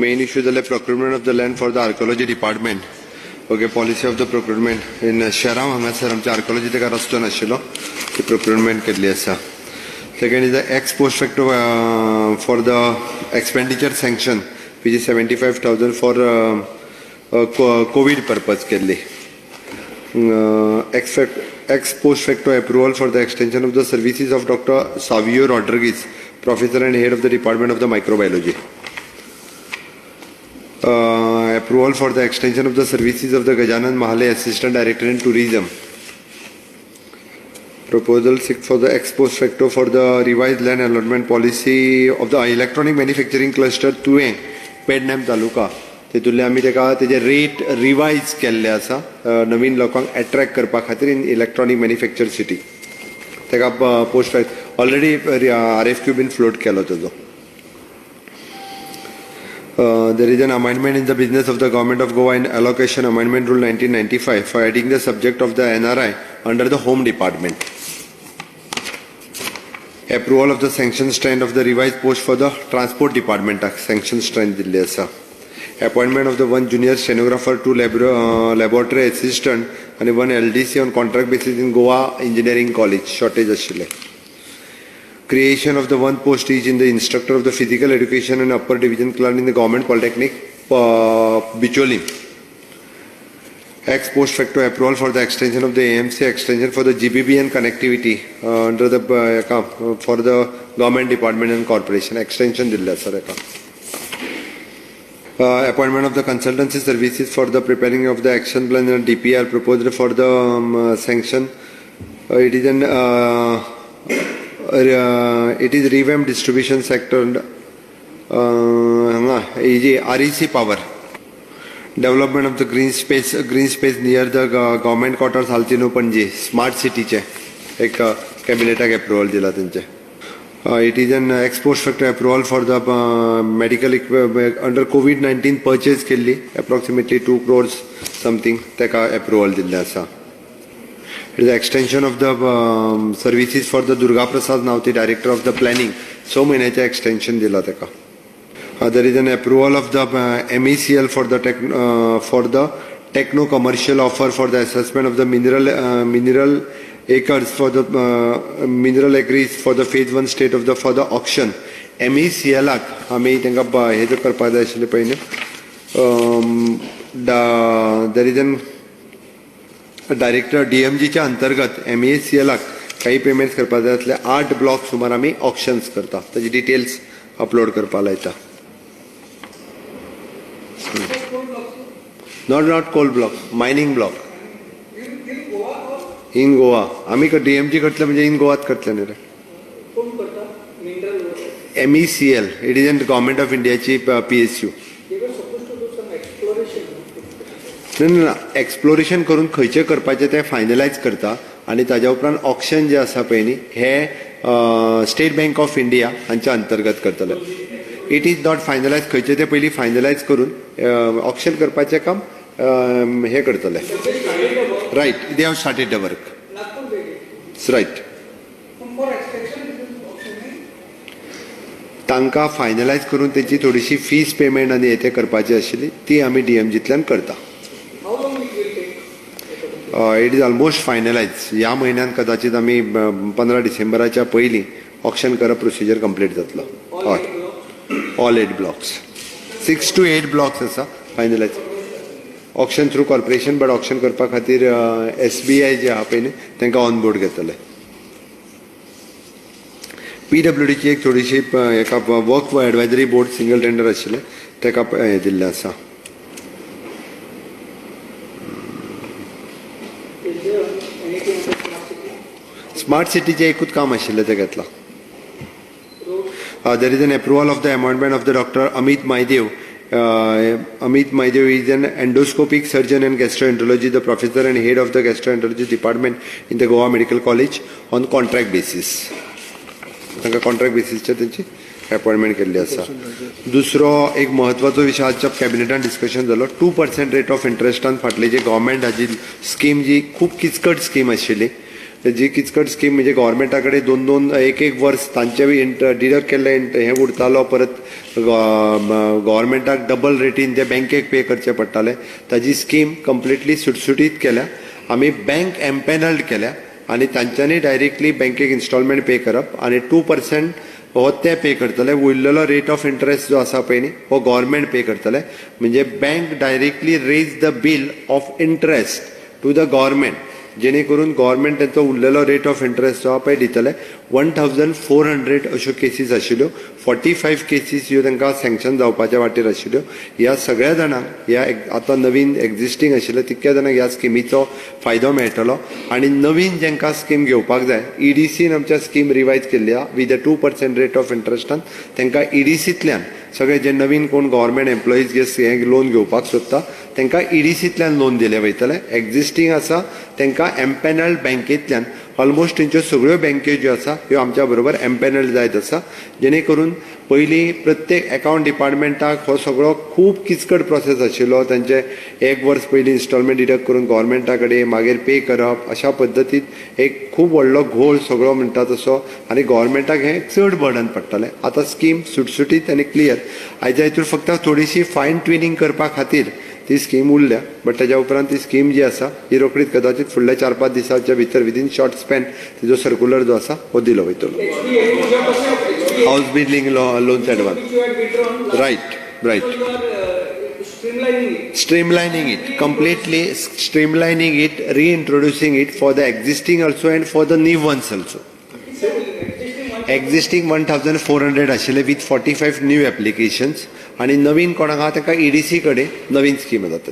Main issue जाल्यार procurement of the land for the archaeology department. Okay, policy of the procurement in Sheranv हांगासर आमच्या archaeology ताका रस्तो नाशिल्लो, ती प्रोक्युरमेंट केल्ली आसा. Second is the ex post facto for the expenditure sanction which is 75,000 for COVID purpose केल्ली. Ex post facto approval for the extension of the services of Doctor Savio Rodrigues, professor and head of the department of the microbiology. Approval for the extension of the services of the Gajanan Mahale, Assistant Director in Tourism. Proposal 6 for the ex post facto for the revised land allotment policy of the electronic manufacturing cluster Tuem, Pednem Taluka. तेतूंतले आमी ताका तेजे rate revise केल्ले आसा नवीन लोकांक attract करपा खातीर in electronic manufacture city. ताका post already RFQ bin float केलो तेजो. There is an amendment in the business of the Government of Goa in Allocation Amendment Rule 1995 for adding the subject of the NRI under the Home Department. Approval of the sanction strength of the revised post for the Transport Department, sanction strength दिल्ली आसा. Appointment of the one junior stenographer, two laboratory assistant and one LDC on contract basis in Goa Engineering College, shortage आशिल्ले. Creation of the one post each in the instructor of the physical education and upper division clerk in the Government Polytechnic, Bicholim. Ex post facto approval for the extension of the AMC extension for the GBBN connectivity under the for the government department and corporation extension दिल्ले आसा ताका. Appointment of the consultancy services for the preparing of the action plan and DPR proposed for the sanction. It is an it is revamped distribution sector हांगा ही जी REC power, development of the green space near the government quarters, Altinho, Panaji, smart सिटीचे एक कॅबिनेटाक approval दिला तेंचे. It is an ex post facto approval for the medical under COVID-19 purchase केल्ली approximately 2 crores something, ताका approval दिल्लें आसा. It is extension of the services for the Durga Prasad Navti, Director of the Planning, स म्हयन्याचें extension दिलां ताका. There is an approval of the MECL for the techno commercial offer for the assessment of the mineral acres for the mineral acreage for the phase one state of the for the auction. MECL आक आमी तांकां हे जर करपाक जाय आशिल्लें पळय न्हू, there is an director डीएमजीच्या अंतर्गत एमईसीएलाक काही पेमेंट्स करपाक जाय आसले, आठ ब्लॉक सुमार आमी ऑक्शन्स करता, ताजी डिटेल्स अपलोड करपाक लायता. Not coal block, mining block in Goa. आमी डीएमजी करतले म्हणजे इन गोवात करतले न्ही रे. कोण करता mineral? MECL, it is an Government of इंडियाची PSU. They were supposed to do some exploration. ना ना, एक्सप्लोरेशन करून खंयचें करपाचें तें फायनलायज करता आनी ताज्या उपरांत ऑक्शन जें आसा पळय न्ही, हे स्टेट बँक ऑफ इंडिया हांच्या अंतर्गत करतले. It is not finalise, खंयचें तें पयलीं फायनलायज करून ऑक्शन करपाचें काम हें करतले. Right, they have started the work. Nagpur they right. For extraction option नाही. तांकां फायनलायज करून तेची थोडीशी फीस पेमेंट आनी हे तें करपाची आशिल्ली, ती आमी डीएमजींतल्यान करता. How long it will take? It is almost finalise. ह्या म्हयन्यात कदाचित आमी 15 डिसेंबराच्या पयलीं ऑक्शन करप प्रोसिजर कंप्लीट जातलो. हय, all eight blocks, 6 to 8 blocks आसा finalise, auction through corporation, but auction करपा खातीर एसबीआय जे आहा पळय न्ही, तांकां ऑन बोर्ड घेतले. पीडब्ल्यूडीची एक थोडीशी हेका work advisory board single tender आशिल्लें, ताका हें दिल्लें आसा. Is there anything under smart city? Smart सिटीचें एकूच काम आशिल्लें, तें घेतलां. Road? There is an approval of the appointment of the Dr. Amit Maidev. Amit Maidev is an endoscopic surgeon and gastroenterology, the professor and head of the gastroenterology department in the Goa Medical College on contract basis. तांकां contract बेसीसचेर तेंची appointment केल्ली आसा. दुसरो एक म्हत्वाचो विशय आजच्या कॅबिनेटान discussion जालो, 2% रेट ऑफ इंट्रस्टान फाटली जी गव्हर्मेंट हाजी स्कीम, जी खूब किचकट स्कीम आशिल्ली, जी किचकट स्कीम म्हणजे गव्हर्मेंटा कडेन दोन दोन एक एक वर्स तांचे बी डिडक्ट केल्ले हें उरतालो, परत गव्हर्मेंटाक डबल रेटीन ते बँकेक पे करचे पडटाले. ताजी स्कीम कंप्लिटली सुटसुटीत केल्या आमी. बँक एम्पॅनल्ड केल्या आनी तांच्यांनी डायरेक्टली बँकेक इन्स्टॉलमेंट पे करप आनी 2% हो ते पे करतले. उरलेलो रेट ऑफ इंट्रस्ट जो आसा पळय न्ही, हो गव्हर्मेंट पे करतले. म्हणजे bank directly raise the bill of interest to the government, जेणे करून गव्हर्मेंट तेंचो उरलेलो रेट ऑफ इंट्रस्ट जो आहा पळय दितले. 1400 अश्यो केसीस आशिल्ल्यो. 45 केसीस ह्यो तांकां सँक्शन जावपाच्या वाटेर आशिल्ल्यो. ह्या सगळ्या जाणांक, ह्या आतां नवीन एग्जिस्टींग आशिल्ले तितक्या जाणांक ह्या स्किमीचो फायदो मेळटलो. आनी नवीन जांकां स्कीम घेवपाक जाय, ईडीसीन आमच्या स्कीम रिवायज केल्ली आहा with a 2% rate of इंट्रस्टान. तांकां ईडीसींतल्यान सगळे जे नवीन कोण गव्हर्मेंट एम्प्लॉईज जे हे लोन घेवपाक सोदता, तांकां ईडीसींतल्यान लोन दिलें वयतलें. एग्जिस्टींग आसा तांकां एम्पॅनल्ड बँकेंतल्यान. ऑलमोस्ट तेंच्यो सगळ्यो बँक्यो ज्यो आसा ह्यो आमच्या बरोबर एम्पॅनल्ड जायत आसा, जेणे करून पयलीं प्रत्येक अकावंट डिपार्टमेंटाक हो सगळो खूब किचकट प्रोसेस आशिल्लो. तांचे एक वर्स पयलीं इन्स्टॉलमेंट डिडक्ट करून गव्हर्मेंटा कडेन मागीर पे करप, अशा पद्दतीन एक खूब व्हडलो घोळ सगळो म्हणटा तसो आनी गव्हर्मेंटाक हें चड बर्डन पडटालें. आतां स्कीम सुटसुटीत आनी क्लियर. आयच्या हितूर फक्त थोडीशी फायन ट्युनिंग करपा खातीर ती स्कीम उरल्या, बट ताज्या उपरांत ती स्कीम जी आसा ही रोखडीच कदाचित फुडल्या 4-5 दिसाच्या भितर, विदीन शॉर्ट स्पॅन, तिजो सर्क्युलर जो आसा हो दिलो वयतलो. HBA, you are talking of HBA. House building loans advance. Which you had withdrawn last. Right. So you are streamlining it. Streamlining it, completely streamlining it, reintroducing it for the existing also and for the new ones also. Existing one. Existing 1400 आशिल्ले with 45 new applications आनी नवीन कोणाक आहा ताका EDC कडेन नवीन scheme जाता.